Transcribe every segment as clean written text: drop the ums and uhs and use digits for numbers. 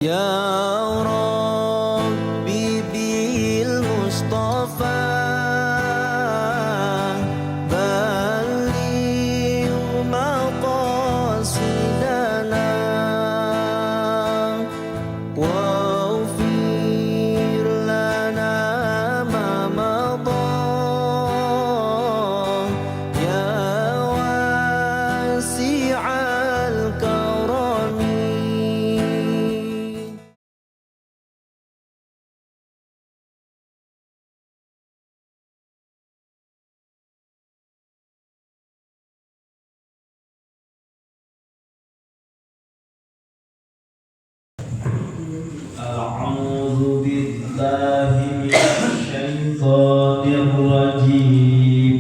يا ربي بالمصطفى بلغ مقاصدنا واغفر لنا ما مضى يا واسع الكرم. أعوذ بالله من الشيطان الرجيم.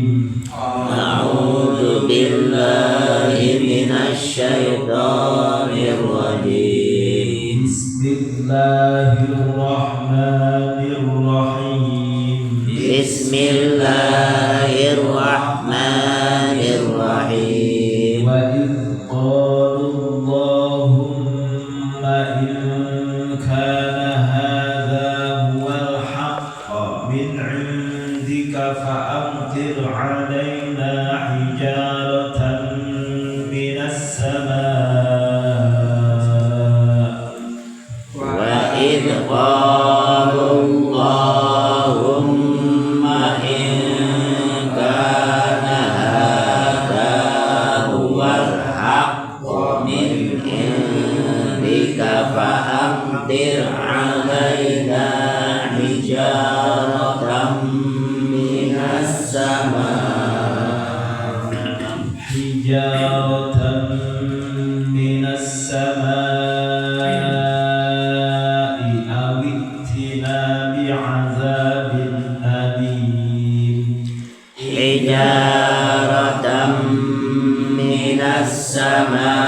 أعوذ بالله من الشيطان الرجيم. بسم الله الرحمن الرحيم. بسم الله الرحمن الرحيم. وإذ قالوا اللهم إن كان هذا هو الحق من عندك فأمطر علينا حجارة من السماء. وإذ قالوا اللهم إن كان هذا هو الحق من عندك فأمطر علينا حجارة من السماء. حجارة من السماء أو ائتنا بعذاب أليم. حجارة من السماء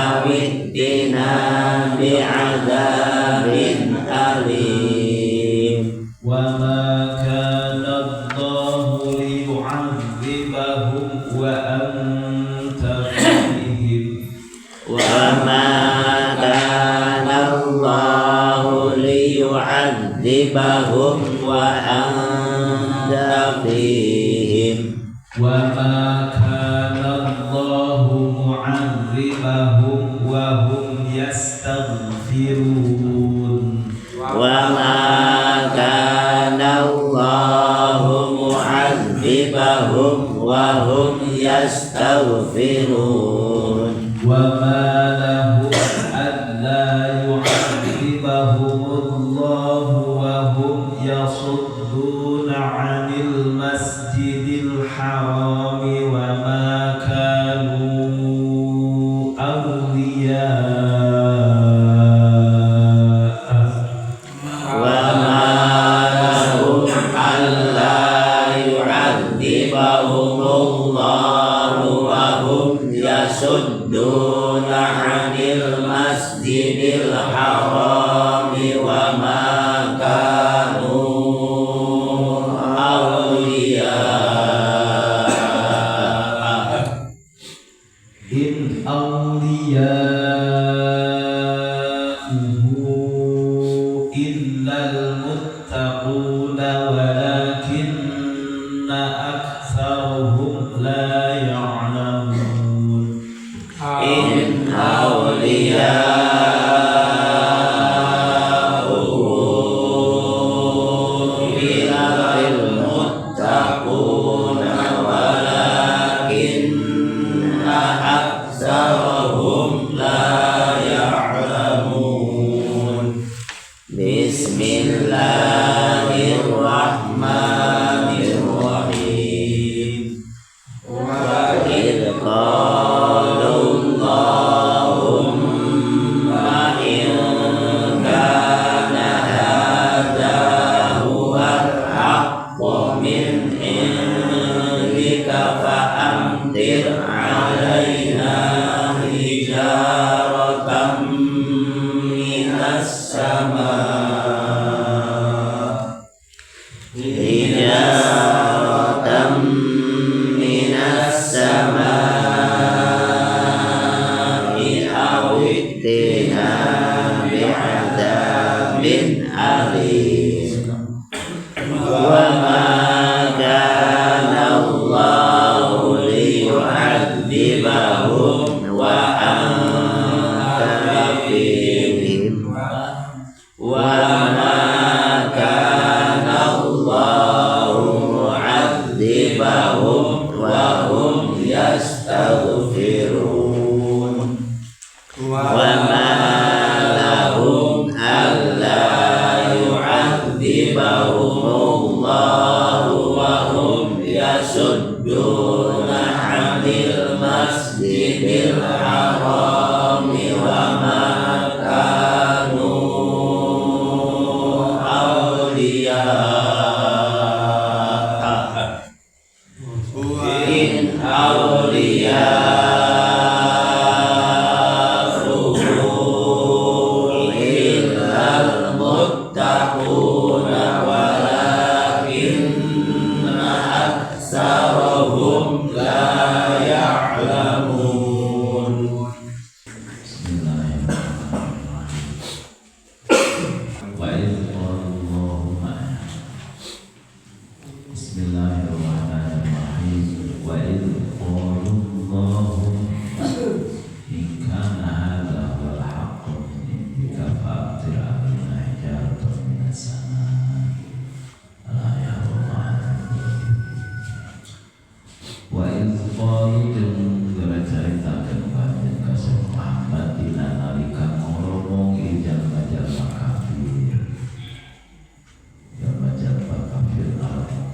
أو ائتنا بعذاب أليم. وما كان الله ليعذبهم وأنت فيهم. وما كان الله ليعذبهم وأنت فيهم. وما كان الله معذبهم وهم يستغفرون. وما كان الله معذبهم وهم يستغفرون. وما لهم ألا يعذبهم الله وهم يصدون عن المسجد الحرام وما كانوا أولياءه. وما لهم ألا يعذبهم الله وهم يصدون عن المسجد الحرام وما كانوا أولياءه. إن أولياؤه إلا المتقون ولكن أكثرهم لا يعلمون. إن أولياؤه إلا المتقون ولكن أكثرهم لا يعلمون. بسم الله الرحمن الرحيم. وإذ قالوا اللهم إن كان هذا هو الحق من عندك فأمطر علينا حجارة ائتنا بعذاب أليم وما كان الله ليعذبهم وأنت فيهم وما كان الله معذبهم وهم يستغفرون وما لهم ألا يعذبهم الله وهم يصدون عن المسجد الحرام وما كانوا أولياءه إن أولياؤه إلا المتقون ولكن أكثرهم لا يعلمون. بسم الله الرحمن الرحيم. وإذ قالوا اللهم إن كان هذا هو الحق من عندك فأمطر علينا حجارة من السماء. الآية. وإذ قالوا jeung caritakeun kanjeng Kasih Muhammad dina nalika ngoromong ieu jalma-jalma kafir. Jalma-jalma kafir ngoromong.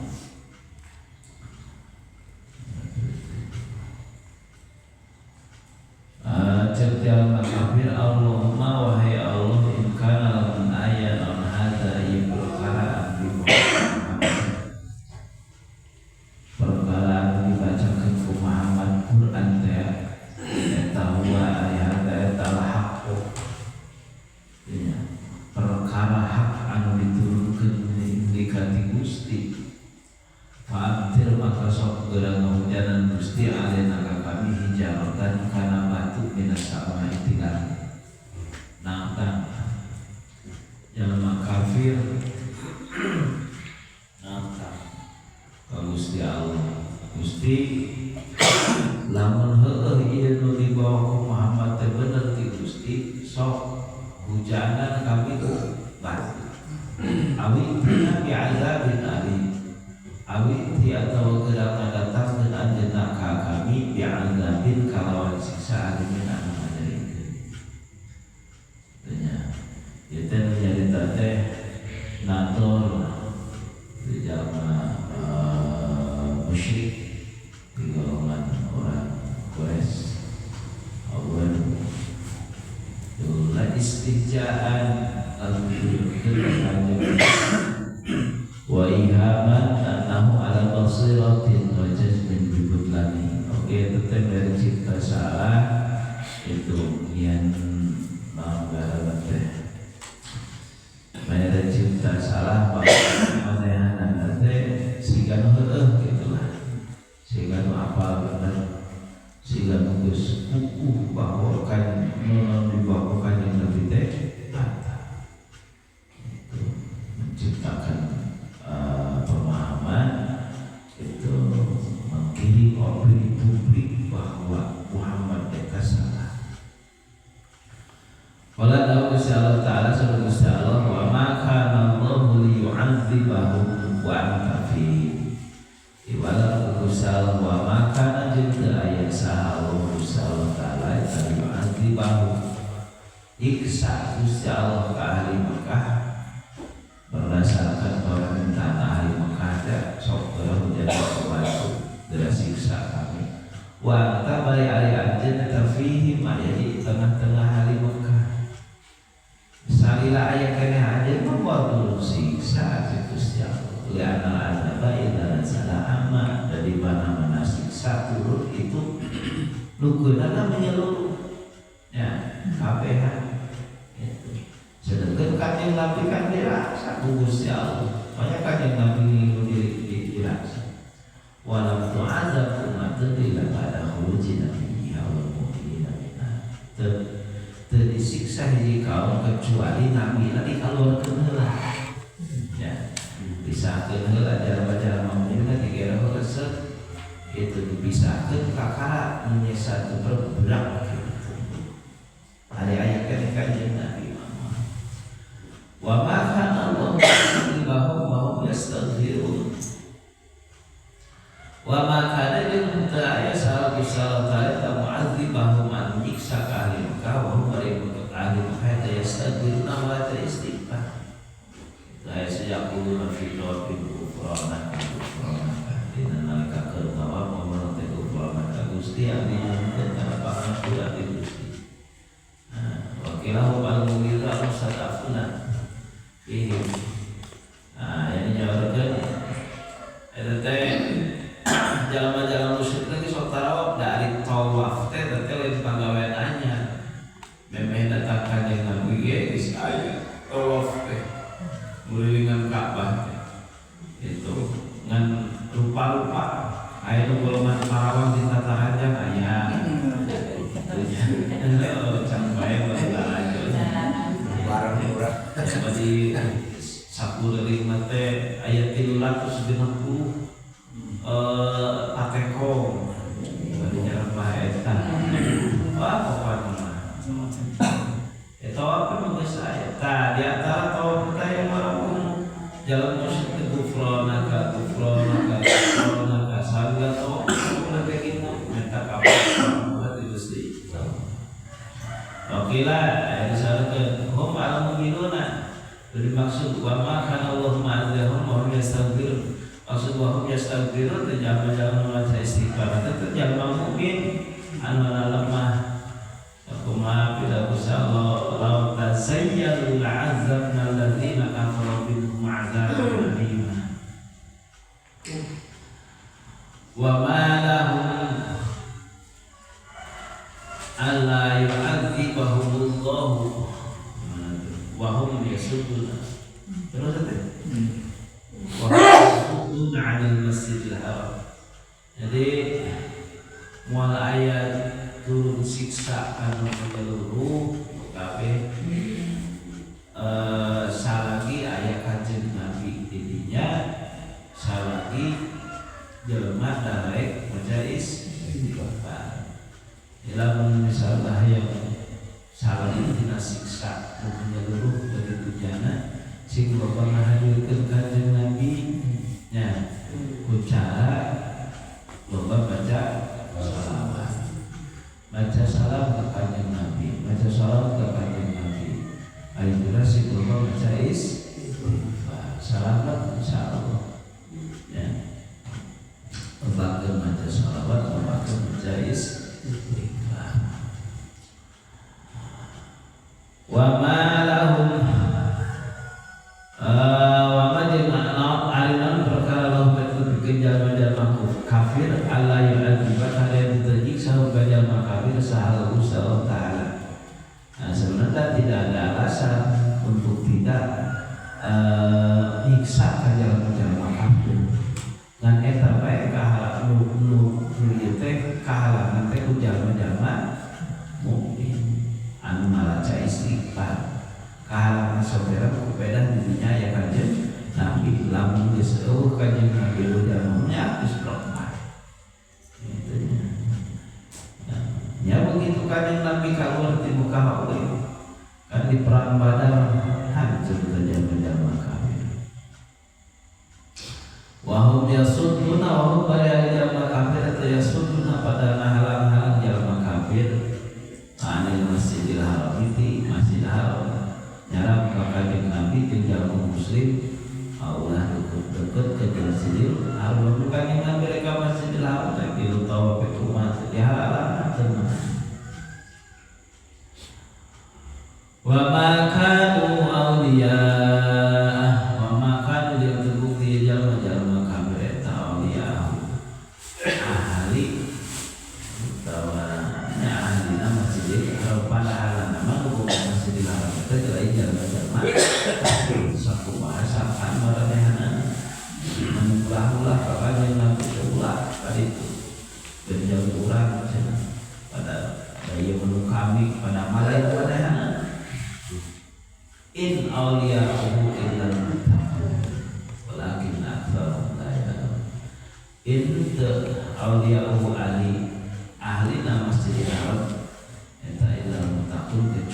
Cek jalma kafir, Allahumma wahai Allah, in kana lamun aya naon hadza ieu perkara abdi Muhammad, perkara anu dibacakeun ku Muhammad Quran teh eta huwa aya eta al-haqqu, nya perkara hak anu diturunkeun ka ti Gusti, fa'amtir maka sok geura ngahujanan Gusti alena ka kami hijaratan kana batu minas sama ti langit. Nantang jalma kafir nantang ka Gusti Allah. Gusti lamun heueuh ieu nu dibawa ku Muhammad teh bener ti Gusti, sok hujanan kami ku batu. Awi tina bi'azabin alim, awi ti atawa geura ngadatangkeun anjeunna ka kami bi'azabin kalawan siksa alimin anu ngajarikeun. Tanya ieu teh nu nyarita teh natur di jalma musyrik di golongan orang Quraisy. Awal la istihjaan al-kanjeng wa ihaman annahu ala basiratin wa jazmin bi butlani. Oke, itu teh dari cipta salah itu yang manggaran teh mere cipta salah bahwa manehanana teh siga nu heueuh gitulah, siga nu apal bener, siga nu geus kukuh bahwa kan nu dibawa kanjeng Nabi teh batal. Itu menciptakan pemahaman itu menggiring opini publik bahwa Muhammad eta salah. Qala lahu Allah Ta'ala sabab Gusti Allah wa ma kana Allahu liyu'adzibahum wa anta fihim. Iwala Gusti Allah wa ma kana jeung teu aya saha Allah Gusti Allah Ta'ala eta liyu'adzibahum. Nyiksa Gusti Allah ka ahli Mekah berdasarkan permintaan ahli Mekah teh sok geura hujan batu geura siksa kami. Wa anta bari ari anjeun eta fihim aya di tengah-tengah ahli Mekah. Salila aya keneh anjeun mah moal turun siksa ti Gusti Allah. Li'anna al-adzaba idza nazala amma, dari mana-mana siksa turun itu nukeunana menyeluruh. Ya, kabehan. Itu. Sedangkan kanjeng Nabi kan dirasa ku Gusti Allah. Banyak kanjeng Nabi dirasa. Walam tu'adzab ummatun illa ba'da khuruji nabiyyiha wal mu'minina minha. Teu disiksa hiji kaum kecuali nabi lagi kaluarkeun heula. Ya, dipisahkeun heula jalma-jalma mukmin teh dikira resep itu dipisahkeun kakara menyesa teu berberak gitu. Ari aya keneh kanjeng Nabi Muhammad. Wa ma kana Allah mu'adzibahum wa hum yastaghfirun. Wa ma kana jeung teu aya saha Gusti Allah Ta'ala mu'adzibahum anu nyiksa ka ahli Mekah wa hum bari ahli Mekah teh yastaghfiruna wa ta istighfar. La yaquluna fi tawafil ghufranaka ghufranaka dina nalika keur tawaf ngomong teh ghufranaka Gusti abdi nyuhunkeun kana pangampura ti Gusti. Nah, wakilahu al-mughirah mustadafuna fihi. Nah, yang nyaurkeun eta teh jalma-jalma musyrik teh sok tarawab da ari tawaf teh teh lain pagawean anyar. Memeh datang ka kanjeng Nabi ge geus aya tawaf teh ngurilingan Ka'bah teh. Itu ngan rupa-rupa aya nu golongan parawan di tataranjang aya. Can bae bae barang murah. Di sakuliling mah teh aya 360 patekong bari nyarapah eta. Wah pokona mah. Eta apa nu geus aya. Tah di antara tawaf teh yang marahum jalan musyrik gufronaka gufronaka gufronaka sangga tawaf teh kitu minta kapan ti Gusti. Wakila disarakeun hum al mu'minuna dimaksud wa ma kana Allah ma'adzahum wa hum yastaghfirun. Maksud wa hum yastaghfirun teh jalma-jalma maca istighfar teh jalma mukmin anu lemah kumaha bila Allah law tazayyalu la'azzabna alladziina kafaru minhum 'adzaban aliima. Wa ma lahum alla yu'adzibahumullahu wa hum yasudduna. Terus teh wa hum yasudduna 'anil masjidil haram. Jadi moal aya turun siksa anu menyeluruh kabeh salagi aya kanjeng Nabi didinya salagi jelema darek maca istighfar. Lamun misalnya yang salah dina siksa nu menyeluruh bagi dunyana sing loba ngahadirkeun kanjeng Nabi nya ku cara loba baca salawat, baca salam ke kanjeng Nabi, baca salam ke kanjeng Nabi. Ayeuna sing loba baca istighfar, salamat insyaallah ya. Lobakeun baca salawat, lobakeun baca istighfar. Wa ma lahum wa ma jannah alinan perkara lahum itu bikin jalma-jalma kafir alla yu'adzibah kada dinyiksa jalma kafir sahal Allah Ta'ala. Nah, sebenarnya tidak ada alasan untuk tidak nyiksa jalma-jalma kafir. Ngan eta bae kahalang nu ieu teh kahalangan teh ku jalma-jalma mukmin anu maca istighfar. Kahalangan saudara ku pedah di dinya aya kanjeng Nabi lamun geus eueuh kanjeng Nabi jalma nya geus lemah. Gitu nya. Nah, ya begitu kanjeng Nabi keluar ti Mekah oge kan di perang Badar hancur jalma-jalma kafir. Wa hum yasudduna wa hum bari jalma kafir teh yasudduna pada ngahalang-halang jalma kafir anil Masjidil Haram ti Masjidil Haram nyarap ka kanjeng Nabi jeung jalma muslim ulah deket-deket ke Masjidil Haram. Kanjeng Nabi rek ka Masjidil Haram teh tilu tawaf kumaha teh dihalang teh. Wa ma kanu awliya wa ma kanu jeung terbukti jalma-jalma kafir eta awliya ahli utawa nya ahlina Masjidil Haram padahal nama nu Masjidil Haram teh lain jalma-jalma sakumaha sakan maranehanana anu ulah-ulah ka kanjeng Nabi teh ulah ka ditu dan jauh urang cenah pada daya menu kami pada malaik maranehanana.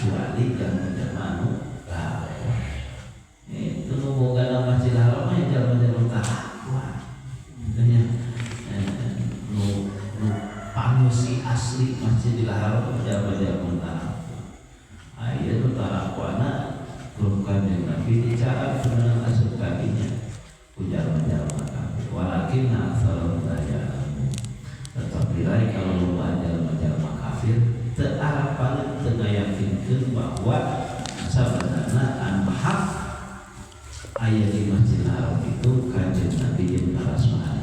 kecuali jalma-jalma anu takwa. Itu nu boga Masjidil Haram mah jalma-jalma takwa. Nya nu nu pangusi asli Masjidil Haram jalma-jalma takwa. Aya nu takwana ku Kanjeng Nabi dicatat dengan asup kakinya ku jalma-jalma kafir. Walakin aktsarahum la ya'lamun. Tetapi lain kalau loba jalma-jalma kafir teu arapaleun, teu ngayakinkeun bahwa sabenerna anu hak aya di Masjidil Haram itu Kanjeng Nabi jeung para sahabat.